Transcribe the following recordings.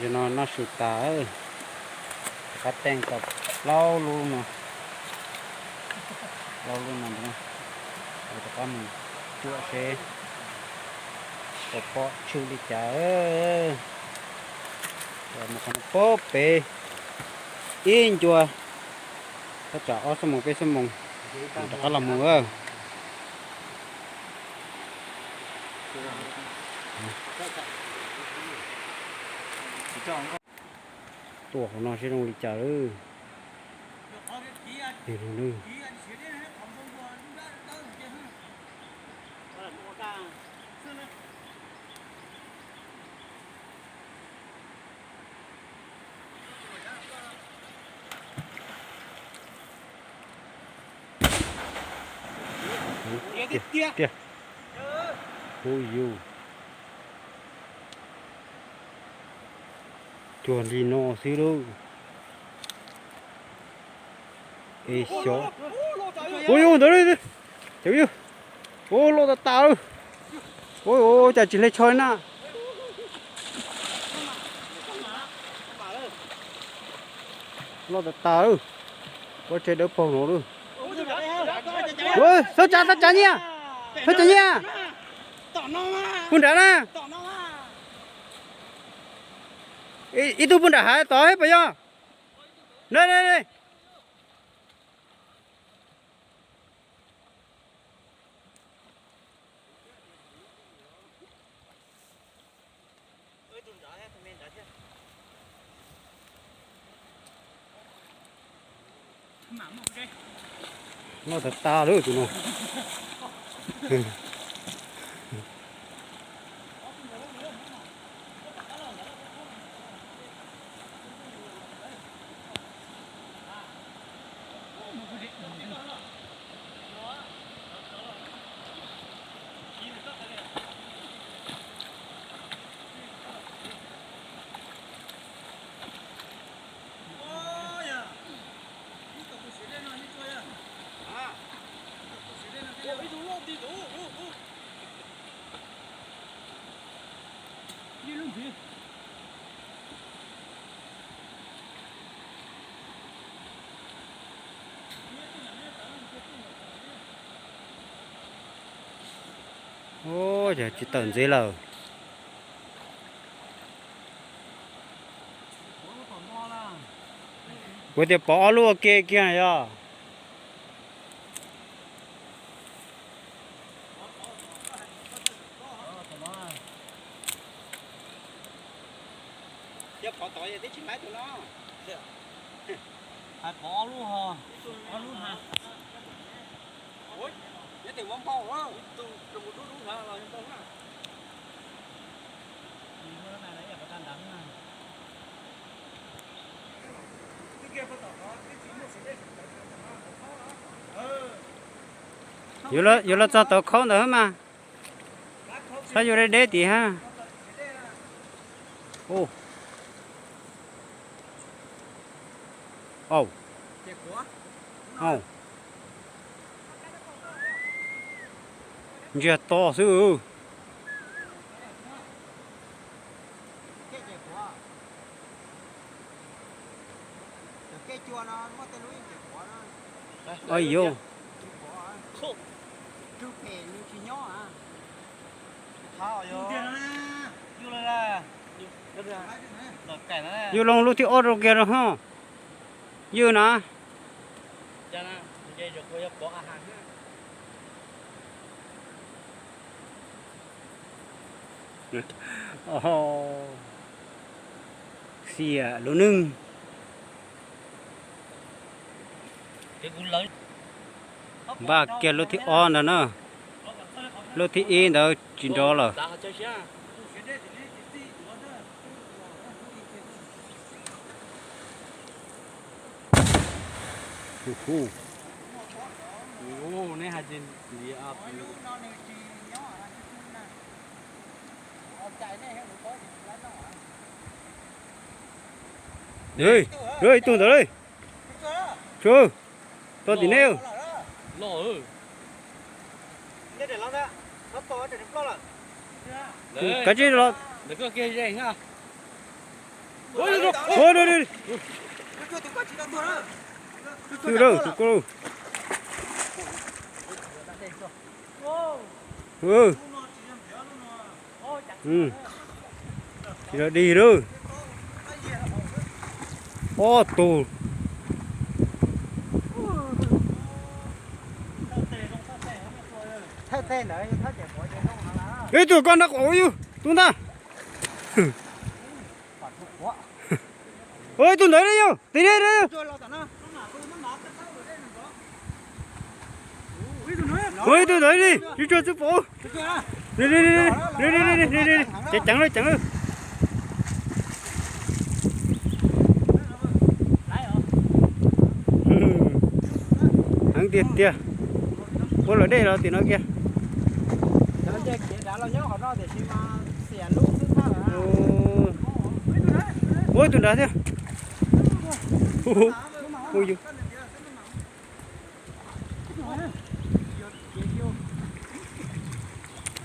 Zaum no noj su tas, rov qab teej tau plaub lub no, plaub lub no ntag. Rov qab mus cuam seb puas pom tshwj li cas. Mus qhov no puag pem ib ncua, thaj tsam ob xuab moos peb xuab moos rov qab los mus. Tuaj qhov no seb zoo li cas lawm. Tiag, tiag. Ui yus, cuag li no xwb lauj. Es xyov. Ua yus ntawd li, cov yus. Ua loj tas tas lawm. Ua cas tsis hle tsho na. Loj tas tas lawm. Ua tsev dawb paug no lawm. Txhob tsav, txhob tsav nyiaj, txhob tsav nyiaj. Puag nrad na. Ib tug puag nram hav tod puas yog? Loj tas tas lawm tus no. Ua cas tsis tawm ntxiv lawm. Kuv tias pov ob lub ua ke kiag yog. Pov tod tib tsis laib tus no. Hais pov ob lub ho. Ob lub ha. Nyob twg muab npau. Yuav los txog tau khaub ntawd mas. Txhob yuav deb deb tim hab. Au. Au. Ntsiag to xwb. Au yau. Yus loo lub thib ob rau kiag rau ho. Ywj na. Xiam lub neej. Npaj kiag lub thib ob ntawd na. Lub thib ib ntawd tsis nrov lawm. Ib tug ntawd li. Tuaj tim nej. Kav tsij los. Ua, tus, tus, tus, tus, tus, tus, tus, tus, tsis tau dig lawm. Ob tug. Ib tug koj nrab qaum yus tub ntag. Ib tug ntawd yus, tim ne. Ib tug ntawd li, tsuag tsuag xwb pom. Ceev ceev lawm, ceev lawm. Heev tiag tiag. Ua luam dej los tim no kiag. Ua ib tug nrad thiab. Hu yus.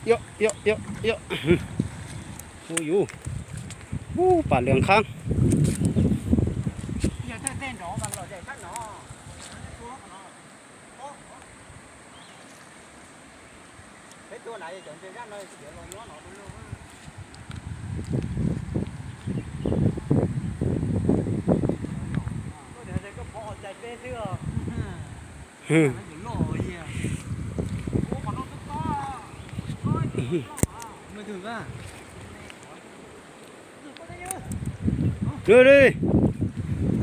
Yom, yom, yom, yom. Hu yus. Ub, pam lias qhab.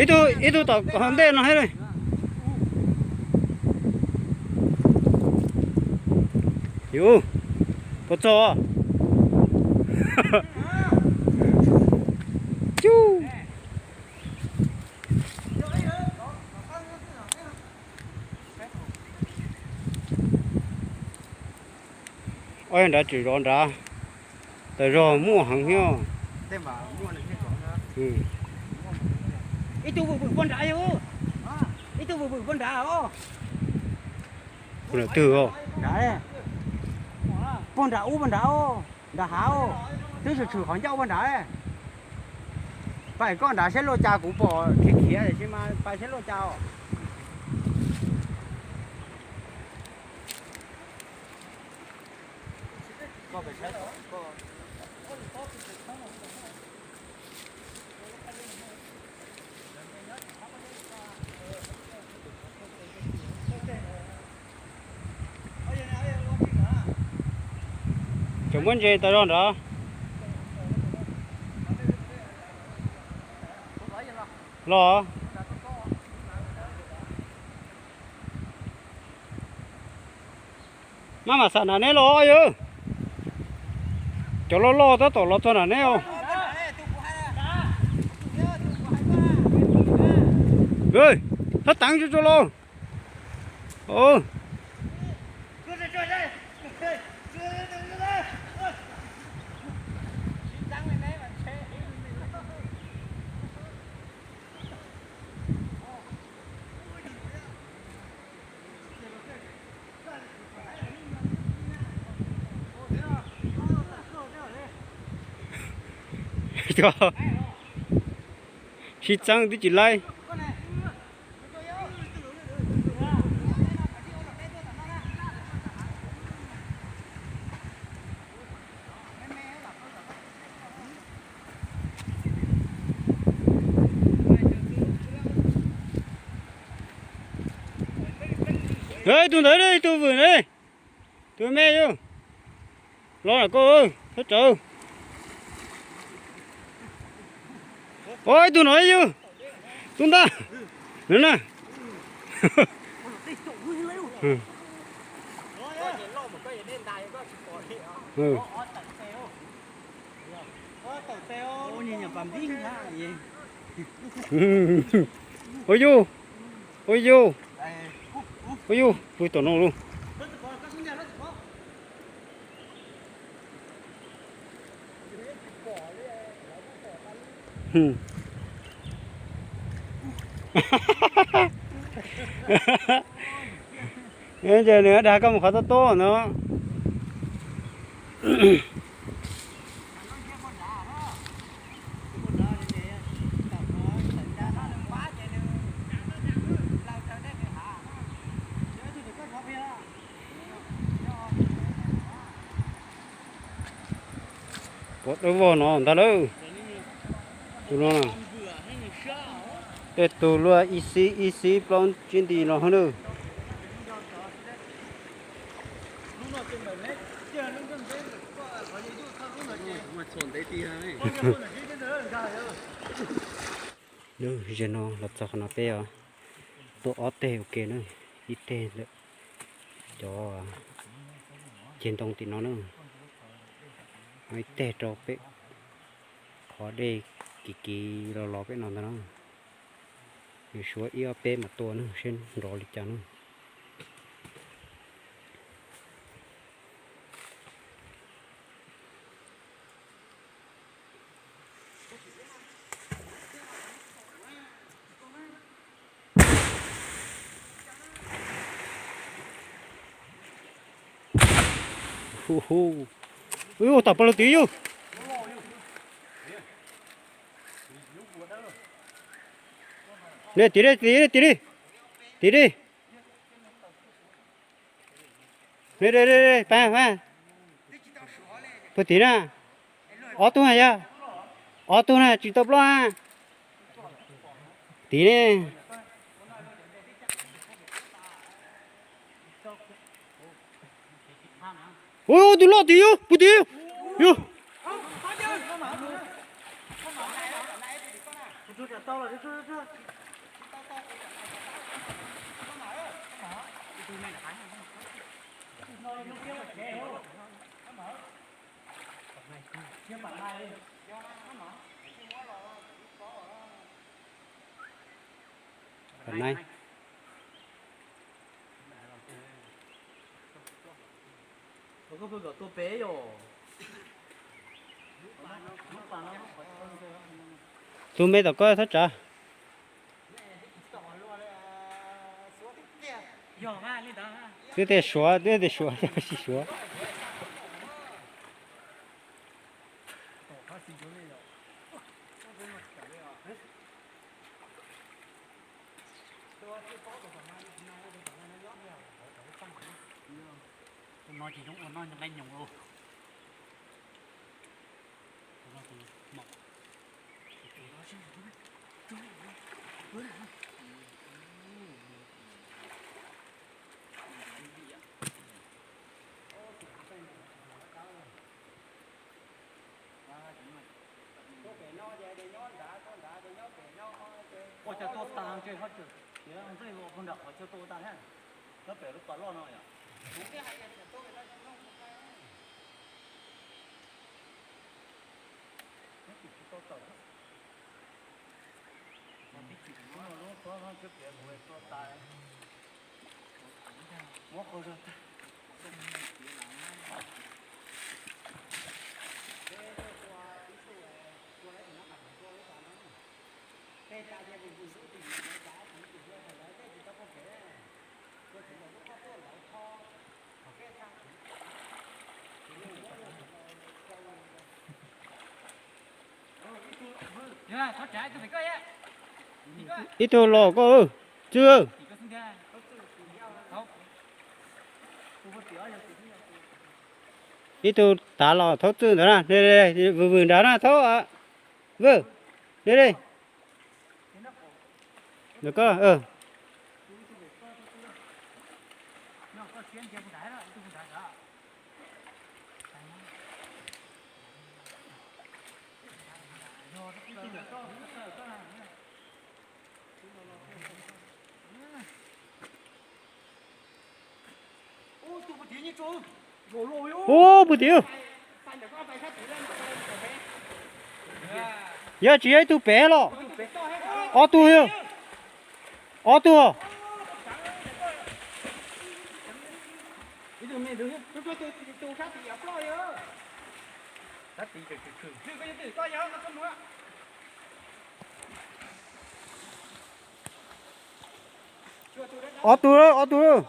Ib tug, ib tug tom hauv ntej no thiab. Yus, puas txog? Cub. Ob nrad tseem zov nrad, tas zog muaj heev thiab. Ib tug vwm vwm poj nrad yog, ib tug vwm vwm poj nrad os. Poj nrad ub poj nrad os, nrad hav os, twb tshwm tshwm qhov ncauj poj nrad. Pais koj nrad saib luaj cas, kuv pom khiav khiav tiam sis mas pais saib luaj cas os. Tseem muab ntses tas zog nrad. Los. Maj mam xam nram neb los yawg. Cov loj loj tab tom los txog nram neb os. Thab teev tsuag tsuag los. Sib txeeb twb tsis laib. Tus ntawd, tus vwm ne, tus me yus. Los lam koj, thab tsawv. Ua ib tug no yus, tub ntag. Nws na. Ua yus, ua yus, ua yus, ua tom no lauj. Ces nws dag koj mus qhov tob tob no. Dawb vog no ntag lawm. Tus no, tej tug luaj ib xib ib xib plaub tsib nti no na. Zaum no los txog qhov no peb tua ob teg ua ke na, ib teg ntawm cov ceg ntoo tim no na, ib teg rau pem qhov dej kiv kiv los los pem no ntag na. Yus suav ib ob peb mam tua na seb nrov li cas na. Hu hu, ua tam plaws tim yus. Tim li, tim li, tim li. Puag tim na, ob tug na yog, ob tug na tsis tau plaub na. Tim ne. Ua tus loj tim yus, puag tim yus. Tus me tom koj thab tsav. Twb tias suav, twb tias suav, yog tsis suav. Ib tug los koj, Tswb. Ib tug tav los thaub txwj ntawd na, vwm vwm nrad na thaub. Vwm, deb deb. Ntawm koj. Ub, puag tim. Yog tsis yog ib tug pem los? Ob tug yog. Ob tug. Ob tug, ob tug.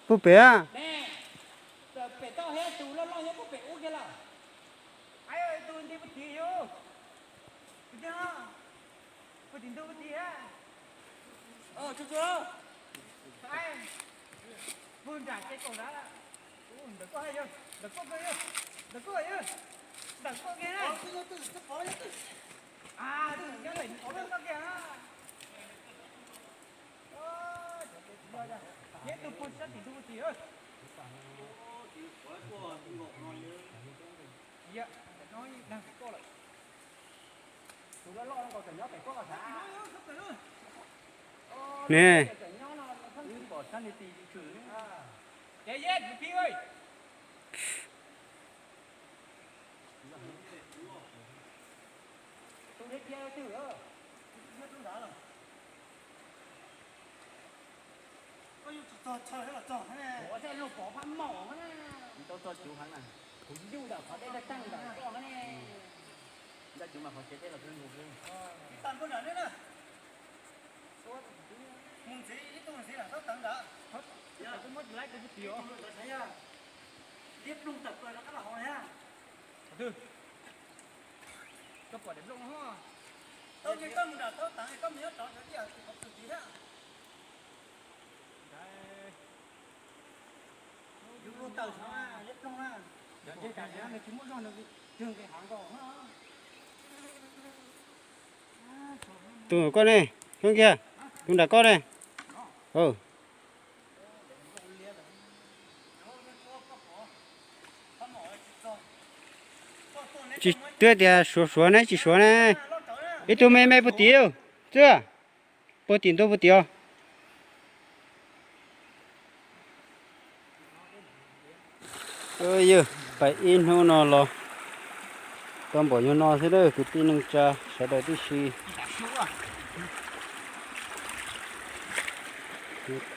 Puag pem. Tus nti puag tim yus, puag tim no, puag tim ntug puag tim a. Puag nram ces kaum nrad. Ntawm koj yog, ntawm koj yog, ntawm koj yog, ntawm koj kiag na. Nyob ntawm koj kiag na. Nyob tus puag sab tim ntug puag tim. Ne. Ua tej lug pov phab maum na. Tau txog cuv heev na. Kuv yug ntawm qhov dej ntawd tag ntawm koj ne. Ntawm cuv mas qhov tsev tej los twb mus xwb. Mus ntxiv ib tug ntxiv lam tau teev ntawd. Liab ploog tawm plaws rov qab los hauv na. Koj pom daim nplooj no. Tau ces koj mus nram taub teev, koj mus nyob rov cov dij tus qhov twg tiv thiab. Yus luag tawm xwb na, liab ploog na. Nws tsis muaj zog, nws cog nqis hav nkaus na. Tus koj ne, Khoob kiag, tus nram koj ne. Tsis twb tias suav suav ne, tsis suav ne. Ib tug me me puag tim, xwb, puag tim ntug puag tim os. Yog pais ib hnub no los tau npaum nyuag no xwb lawm kwv tij neej tsa sawv daws tib si.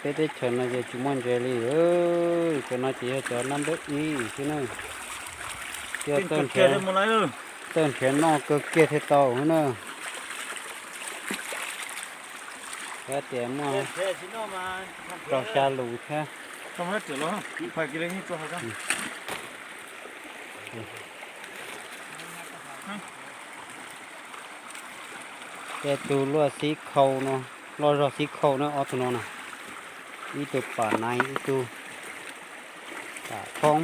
Peb teb chaws no ces tsis muaj ntses li. Cov no ces yog cov nab npawb ib xwb na. Thiaj txawj nrhiav noj kawg kiag thiaj tau na. Thiab tias muaj rau xya lus thiab. Tej tug luaj xib khau no, loj zog xib khau na, ob tug no na. Ib tug pam naiv, ib tug pam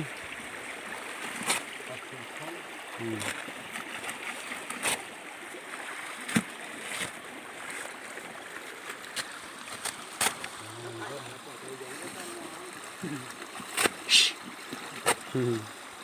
thoob.